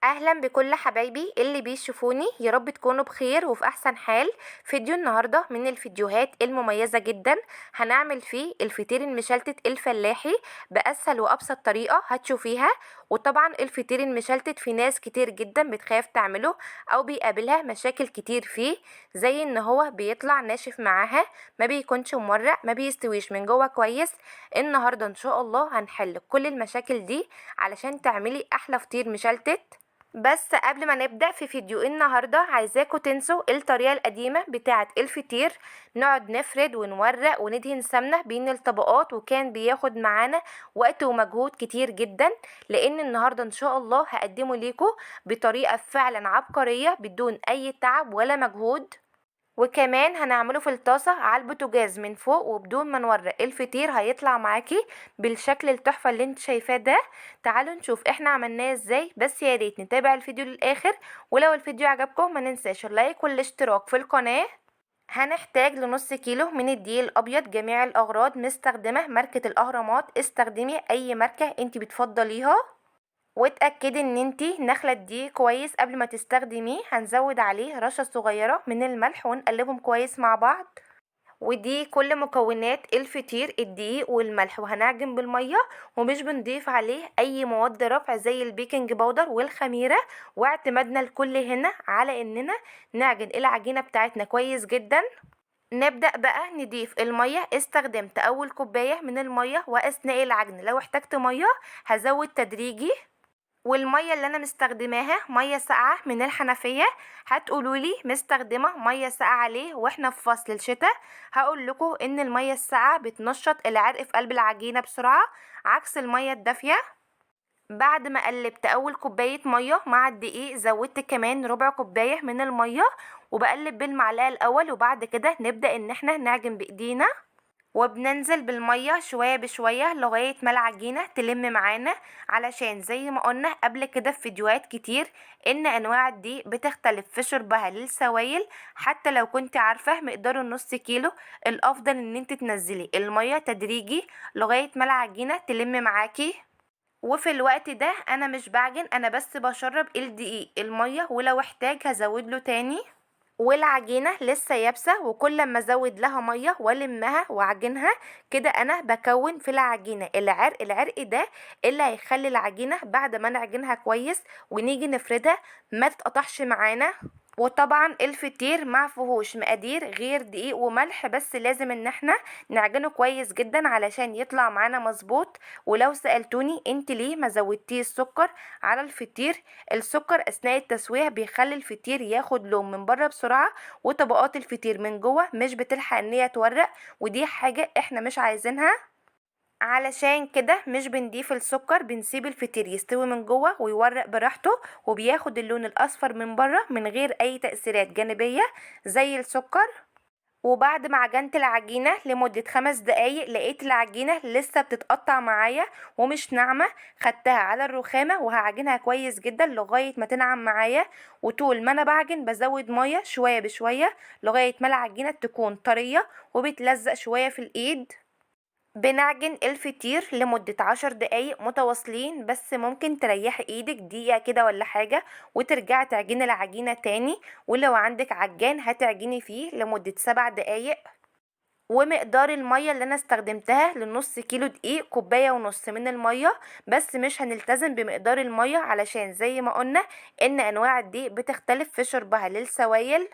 اهلا بكل حبايبي اللي بيشوفوني، يا رب تكونوا بخير وفي احسن حال. فيديو النهارده من الفيديوهات المميزة جدا، هنعمل فيه الفطير المشلتت الفلاحي باسهل وابسط طريقه هتشوفيها. وطبعا الفطير المشلتت في ناس كتير جدا بتخاف تعمله او بيقابلها مشاكل كتير فيه، زي ان هو بيطلع ناشف معاها، ما بيكونش مورق، ما بيستويش من جوه كويس. النهارده ان شاء الله هنحل كل المشاكل دي علشان تعملي احلى فطير مشلتت. بس قبل ما نبدأ في فيديو النهاردة عايزاكم تنسوا الطريقة القديمة بتاعة الفطير، نقعد نفرد ونورق وندهن سمنة بين الطبقات، وكان بياخد معانا وقت ومجهود كتير جدا. لان النهاردة ان شاء الله هقدمه ليكم بطريقة فعلا عبقرية بدون اي تعب ولا مجهود، وكمان هنعمله في الطاسة على البوتاجاز من فوق وبدون ما نورق الفطير هيطلع معاكي بالشكل التحفة اللي انت شايفاه ده. تعالوا نشوف احنا عملناه ازاي، بس يا ريت نتابع الفيديو للاخر، ولو الفيديو عجبكم ما ننساش اللايك والاشتراك في القناة. هنحتاج لنص كيلو من الدقيق الابيض، جميع الاغراض مستخدمة ماركة الاهرامات، استخدمي اي ماركة انت بتفضليها، واتأكدي ان انتي نخلة الدقيق كويس قبل ما تستخدميه. هنزود عليه رشة صغيرة من الملح ونقلبهم كويس مع بعض. ودي كل مكونات الفطير، الدقيق والملح، وهنعجن بالمية ومش بنضيف عليه اي مواد رفع زي البيكنج باودر والخميرة، واعتمادنا الكل هنا على اننا نعجن العجينة بتاعتنا كويس جدا. نبدأ بقى نضيف المية. استخدمت اول كوباية من المية، واثناء العجن لو احتجت مية هزود تدريجي. والمية اللي انا مستخدماها مية ساقعة من الحنفية. هتقولولي مستخدمة مية ساقعة ليه واحنا في فصل الشتاء؟ هقول لكم ان المية الساقعة بتنشط العرق في قلب العجينة بسرعة عكس المية الدافية. بعد ما قلبت اول كوباية مية مع الدقيق زودت كمان ربع كوباية من المية، وبقلب بالمعلقة الاول، وبعد كده نبدأ ان احنا نعجن بايدينا، وبننزل بالمية شوية بشوية لغاية ما العجينة تلم معانا، علشان زي ما قلنا قبل كده في فيديوهات كتير ان انواع الدقيق بتختلف في شربها للسوائل. حتى لو كنت عارفة مقدار النص كيلو الافضل ان انت تنزلي المية تدريجي لغاية ما العجينة تلم معاكي. وفي الوقت ده انا مش بعجن، انا بس بشرب الدقيق المية، ولو احتاج هزود له تاني. والعجينة لسه يابسة، وكل ما ازود لها مية والمها واعجنها كده انا بكون في العجينة العرق. العرق ده اللي هيخلي العجينة بعد ما نعجنها كويس ونيجي نفردها ما تتقطعش معانا. وطبعا الفطير ما فيهوش مقادير غير دقيق وملح بس، لازم ان احنا نعجنه كويس جدا علشان يطلع معانا مظبوط. ولو سألتوني انت ليه ما زودتيش السكر على الفطير، السكر اثناء التسوية بيخلي الفطير ياخد لون من بره بسرعة، وطبقات الفطير من جوه مش بتلحق ان هي تورق، ودي حاجة احنا مش عايزينها. علشان كده مش بنضيف السكر، بنسيب الفطير يستوي من جوه ويورق براحته، وبياخد اللون الاصفر من بره من غير اي تأثيرات جانبية زي السكر. وبعد ما عجنت العجينة لمدة 5 دقايق لقيت العجينة لسه بتتقطع معايا ومش ناعمة، خدتها على الرخامة وهعجنها كويس جدا لغاية ما تنعم معايا. وطول ما انا بعجن بزود مية شوية بشوية لغاية ما العجينة تكون طرية وبتلزق شوية في الايد. بنعجن الفطير لمدة 10 دقايق متواصلين، بس ممكن تريحي ايدك دقيقة كده ولا حاجة وترجعي تعجني العجينة تاني، ولو عندك عجان هتعجني فيه لمدة 7 دقايق. ومقدار المية اللي انا استخدمتها لنص كيلو دقيق كوباية ونص من المية، بس مش هنلتزم بمقدار المية علشان زي ما قلنا ان انواع الدقيق بتختلف في شربها للسوائل.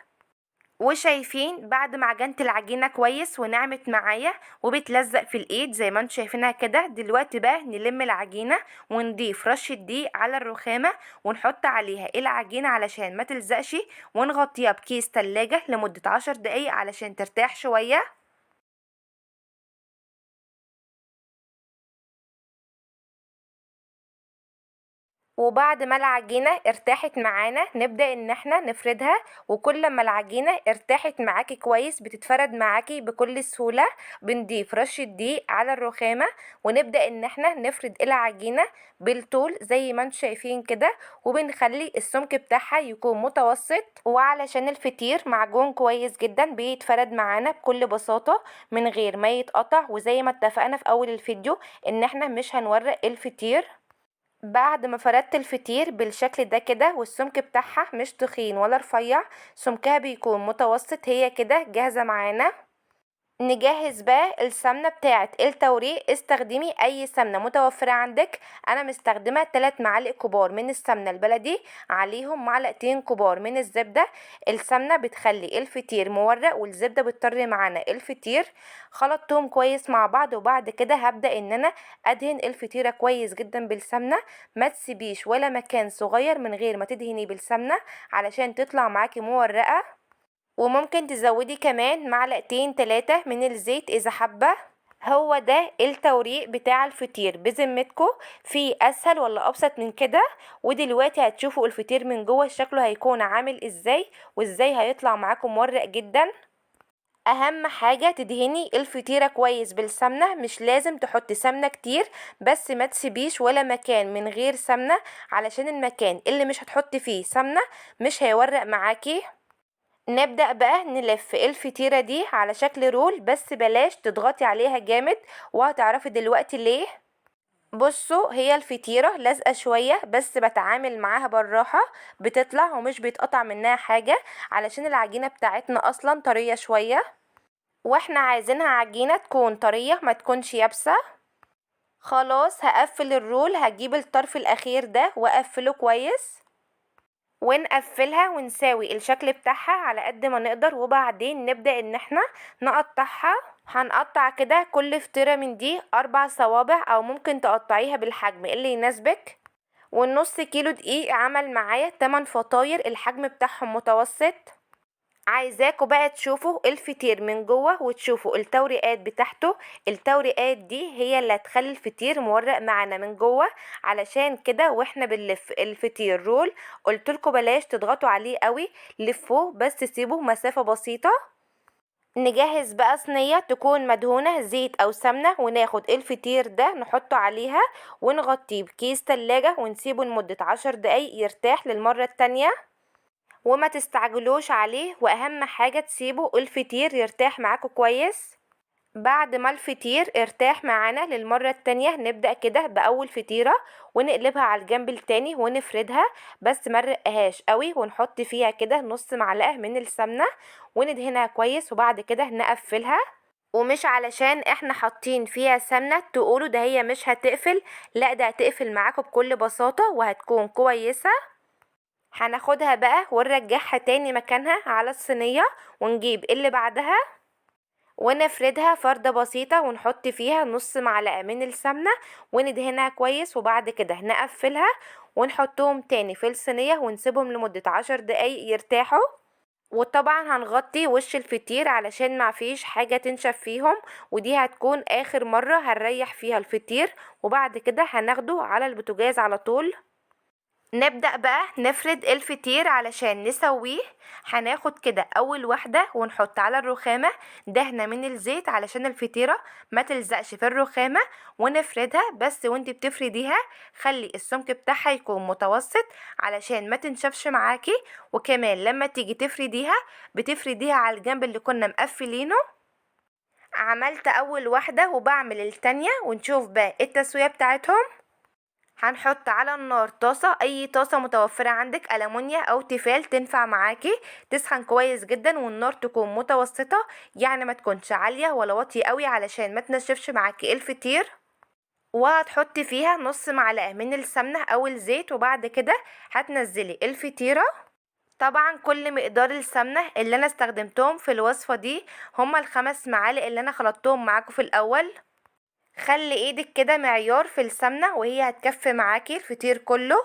وشايفين بعد ما عجنت العجينة كويس ونعمت معايا وبتلزق في الايد زي ما انتم شايفينها كده، دلوقتي بقى نلم العجينة ونضيف رشة دقيق على الرخامة ونحط عليها العجينة علشان ما تلزقش، ونغطيها بكيس تلاجة لمدة 10 دقايق علشان ترتاح شوية. وبعد ما العجينة ارتاحت معانا نبدأ ان احنا نفردها، وكل ما العجينة ارتاحت معاكي كويس بتتفرد معاكي بكل سهولة. بنضيف رشة دقيق على الرخامة ونبدأ ان احنا نفرد العجينة بالطول زي ما انتم شايفين كده، وبنخلي السمك بتاعها يكون متوسط. وعلشان الفطير معجون كويس جدا بيتفرد معانا بكل بساطة من غير ما يتقطع، وزي ما اتفقنا في اول الفيديو ان احنا مش هنورق الفطير. بعد ما فردت الفطير بالشكل ده كده، والسمك بتاعها مش تخين ولا رفيع، سمكها بيكون متوسط، هي كده جاهزة معانا. نجهز بقى السمنة بتاعة التوريق. استخدمي اي سمنة متوفرة عندك. انا مستخدمة 3 معالق كبار من السمنة البلدي، عليهم معلقتين كبار من الزبدة. السمنة بتخلي الفطير مورق والزبدة بتطري معانا الفطير. خلطتهم كويس مع بعض، وبعد كده هبدأ ان انا ادهن الفطيرة كويس جدا بالسمنة. ما تسيبيش ولا مكان صغير من غير ما تدهنيه بالسمنة علشان تطلع معاكي مورقة. وممكن تزودي كمان معلقتين 3 من الزيت اذا حابة. هو ده التوريق بتاع الفطير، بذمتكم في اسهل ولا ابسط من كده؟ ودلوقتي هتشوفوا الفطير من جوه شكله هيكون عامل ازاي، وازاي هيطلع معاكم مورق جدا. اهم حاجة تدهني الفطيرة كويس بالسمنة، مش لازم تحطي سمنة كتير، بس ما تسيبيش ولا مكان من غير سمنة، علشان المكان اللي مش هتحطي فيه سمنة مش هيورق معاكي. نبدأ بقى نلف الفطيرة دي على شكل رول، بس بلاش تضغطي عليها جامد، وهتعرفي دلوقتي ليه. بصوا هي الفطيرة لازقة شوية، بس بتعامل معاها بالراحة، بتطلع ومش بيتقطع منها حاجة، علشان العجينة بتاعتنا اصلا طرية شوية، واحنا عايزينها عجينة تكون طرية ما تكونش يابسة. خلاص هقفل الرول، هجيب الطرف الاخير ده واقفله كويس، ونقفلها ونساوي الشكل بتاعها على قد ما نقدر، وبعدين نبدأ ان احنا نقطعها. هنقطع كده كل فطيرة من دي 4 صوابع، او ممكن تقطعيها بالحجم اللي يناسبك. والنص كيلو دقيق عمل معايا 8 فطاير، الحجم بتاعهم متوسط. عايزاكوا بقى تشوفوا الفطير من جوه وتشوفوا التوريقات بتاعته. التوريقات دي هي اللي هتخلي الفطير مورق معانا من جوه، علشان كده واحنا بنلف الفطير رول قلتلكوا بلاش تضغطوا عليه قوي، لفوه بس سيبوه مسافة بسيطة. نجهز بقى صينية تكون مدهونة زيت او سمنة، وناخد الفطير ده نحطه عليها ونغطيه بكيس تلاجة ونسيبه لمدة 10 دقايق يرتاح للمرة التانية، وما تستعجلوش عليه، واهم حاجة تسيبوا الفطير يرتاح معاكم كويس. بعد ما الفطير ارتاح معانا للمرة التانية نبدأ كده بأول فطيرة ونقلبها على الجنب التاني ونفردها، بس ما نرقهاش قوي، ونحط فيها كده نص معلقة من السمنة وندهنها كويس، وبعد كده نقفلها. ومش علشان احنا حاطين فيها سمنة تقولوا ده هي مش هتقفل، لا ده هتقفل معاكم بكل بساطة وهتكون كويسة. هناخدها بقى ونرجعها تاني مكانها على الصينية، ونجيب اللي بعدها ونفردها فردة بسيطة ونحط فيها نص معلقة من السمنة وندهنها كويس، وبعد كده نقفلها ونحطهم تاني في الصينية ونسيبهم لمدة 10 دقايق يرتاحوا. وطبعا هنغطي وش الفطير علشان ما فيش حاجة تنشف فيهم، ودي هتكون اخر مرة هنريح فيها الفطير، وبعد كده هناخده على البوتاجاز على طول. نبدأ بقى نفرد الفطير علشان نسويه. هناخد كده اول واحدة ونحط على الرخامة دهنة من الزيت علشان الفطيرة ما تلزقش في الرخامة، ونفردها. بس وانت بتفرديها خلي السمك بتاعها يكون متوسط علشان ما تنشفش معاكي، وكمان لما تيجي تفرديها بتفرديها على الجنب اللي كنا مقفلينه. عملت اول واحدة وبعمل التانية، ونشوف بقى التسوية بتاعتهم. هنحط على النار طاسة، اي طاسة متوفرة عندك، ألمونيا او تيفال تنفع معاكي، تسخن كويس جدا والنار تكون متوسطة، يعني ما تكونش عالية ولا واطية قوي علشان ما تنشفش معاكي الفطير. وهتحطي فيها نص معلقة من السمنة او الزيت، وبعد كده هتنزلي الفطيرة. طبعا كل مقدار السمنة اللي انا استخدمتهم في الوصفة دي هما ال5 معالق اللي انا خلطتهم معاكم في الاول. خلي ايدك كده معيار في السمنة وهي هتكفي معاكي الفطير كله.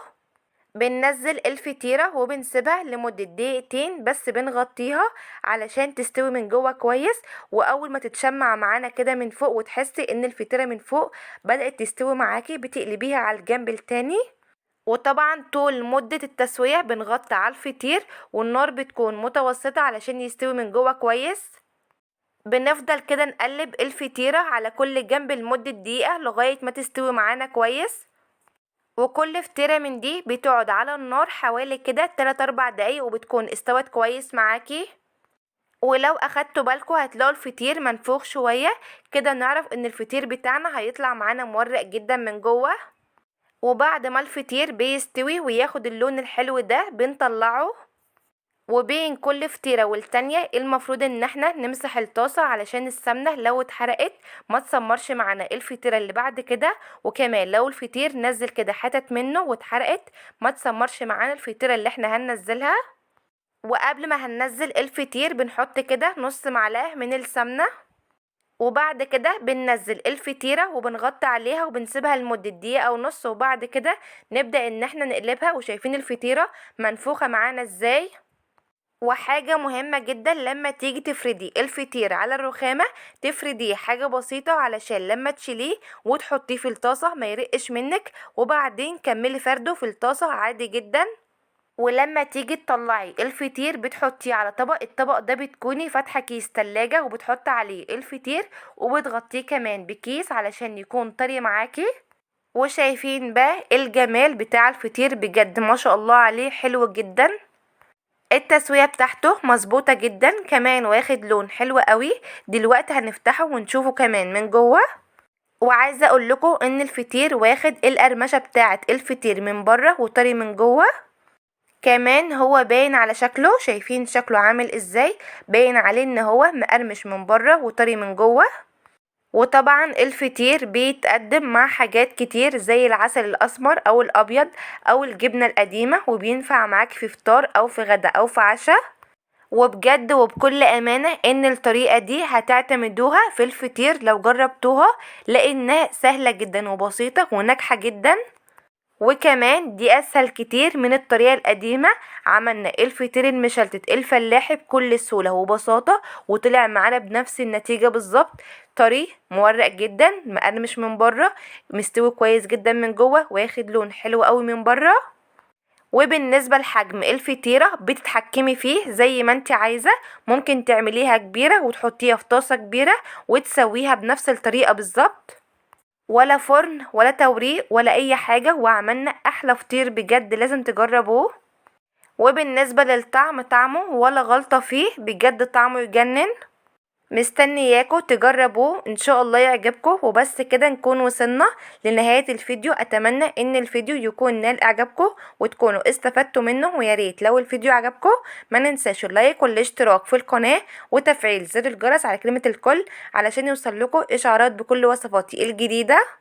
بننزل الفطيرة وبنسيبها لمدة دقيقتين بس، بنغطيها علشان تستوي من جوه كويس. واول ما تتشمع معانا كده من فوق وتحسي ان الفطيرة من فوق بدأت تستوي معاكي بتقلبيها على الجنب التاني. وطبعا طول مدة التسوية بنغطي على الفطير والنار بتكون متوسطة علشان يستوي من جوه كويس. بنفضل كده نقلب الفطيرة على كل جنب لمدة دقيقة لغاية ما تستوي معانا كويس. وكل فطيرة من دي بتقعد على النار حوالي كده 3-4 دقايق وبتكون استوت كويس معاكي. ولو اخدتوا بالكم هتلاقوا الفطير منفوخ شوية كده، نعرف ان الفطير بتاعنا هيطلع معانا مورق جدا من جوه. وبعد ما الفطير بيستوي وياخد اللون الحلو ده بنطلعه. وبين كل فطيرة والتانية المفروض ان احنا نمسح الطاسة علشان السمنة لو اتحرقت ما تسمرش معانا الفطيرة اللي بعد كده، وكمان لو الفطير نزل كده حتت منه واتحرقت ما تسمرش معانا الفطيرة اللي احنا هننزلها. وقبل ما هننزل الفطير بنحط كده نص معلقة من السمنة، وبعد كده بننزل الفطيرة وبنغطي عليها وبنسيبها لمدة دقيقة ونص، وبعد كده نبدأ ان احنا نقلبها. وشايفين الفطيرة منفوخة معانا ازاي. وحاجة مهمة جدا، لما تيجي تفردي الفطير على الرخامة تفرديه حاجة بسيطة علشان لما تشيليه وتحطيه في الطاسة ما يرقش منك، وبعدين كملي فرده في الطاسة عادي جدا. ولما تيجي تطلعي الفطير بتحطيه على طبق، الطبق ده بتكوني فاتحة كيس تلاجة وبتحطي عليه الفطير وبتغطيه كمان بكيس علشان يكون طري معاكي. وشايفين بقى الجمال بتاع الفطير، بجد ما شاء الله عليه حلو جدا. التسوية بتاعته مظبوطة جدا، كمان واخد لون حلو قوي. دلوقتي هنفتحه ونشوفه كمان من جوه. وعايزة اقول لكم ان الفطير واخد القرمشة بتاعة الفطير من بره وطري من جوه، كمان هو باين على شكله، شايفين شكله عامل ازاي، باين عليه ان هو مقرمش من بره وطري من جوه. وطبعا الفطير بيتقدم مع حاجات كتير زي العسل الاسمر او الابيض او الجبنة القديمة، وبينفع معاك في فطار او في غدا او في عشاء. وبجد وبكل امانة ان الطريقة دي هتعتمدوها في الفطير لو جربتوها، لانها سهلة جدا وبسيطة وناجحة جدا، وكمان دي اسهل كتير من الطريقة القديمة. عملنا الفطير المشلتت الفلاحي بكل سهولة وبساطة، وطلع معانا بنفس النتيجة بالظبط، طري مورق جدا، مقرمش من بره، مستوي كويس جدا من جوه، واخد لون حلو قوي من بره. وبالنسبة لحجم الفطيرة بتتحكمي فيه زي ما انت عايزة، ممكن تعمليها كبيرة وتحطيها في طاسة كبيرة وتسويها بنفس الطريقة بالظبط، ولا فرن ولا توريق ولا اي حاجة، وعملنا احلى فطير بجد لازم تجربوه. وبالنسبة للطعم، طعمه ولا غلطة فيه، بجد طعمه يجنن. مستنياكوا تجربوه ان شاء الله يعجبكم. وبس كده نكون وصلنا لنهاية الفيديو. اتمنى ان الفيديو يكون نال اعجابكم وتكونوا استفدتوا منه، ويا ريت لو الفيديو عجبكم ما ننساش اللايك والاشتراك في القناة وتفعيل زر الجرس على كلمة الكل علشان يوصل لكم اشعارات بكل وصفاتي الجديدة.